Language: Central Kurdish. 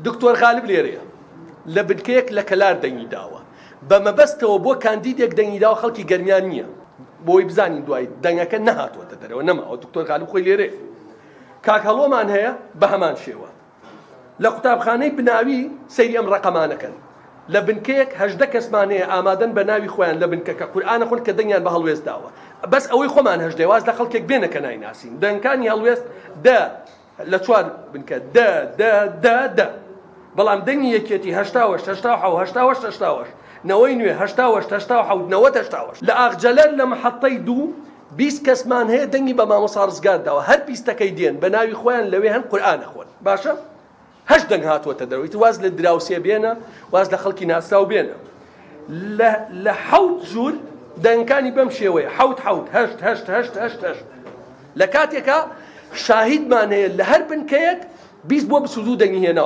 دکتۆر غالب لێرەیە لە بنکەیەک لە کەلار دەنگی داوە بە مەبەستەوە بۆ کاندیدێک دەنگی داوە خەڵکی گەرمیان نییە بۆی بزانین دوای دەنگەکە نەهاتووەتە دەرەوە نەماوە دکتۆر غالب خۆی لێرەیە کاک هەڵۆمان هەیە بە هەمان شێوە لە قوتابخانەی بناوی سەیری ئەم ڕەقەمانە کەن لە بنکەیەک 18 کەسمان هەیە ئامادەن بە ناوی خۆیان لە بنکەکە قورئانە خۆن کە دەنگیان بە هەڵوێست داوە بەس ئەوەی خۆمان هەژدەیە واز لە خەڵکێک بێنە کە نایناسین دەنگکانی هەڵوێست دە لە چوار بنکە دە دە دە دە بەڵام دەنگی یەکێتی 88 87 88 88 نەوەی نوێ 88 87 90 88 لە ئاغجەلەر لە محەتەی دوو 20 کەسمان هەیە دەنگی بە مامۆستا ڕزگار داوە هەر بیستەکەی دێن بە ناوی خۆیان لەوێ هەن قورئان ئەخۆن باشە هەشت دەنگ هاتووەتە دەرەوە ئیتر واز لە دراوسێ بێنە واز لە خەڵکی ناسراو بێنە لە لە حەوت ژوور دەنگەکانی بەم شێوەیە حەوت حەوت هەشت هەشت هەشت هەشت هەشت لە کاتێکا شاهیدمان هەیە لە هەر بنکەیەک 20 بۆ 22 دەنگی هێناوە.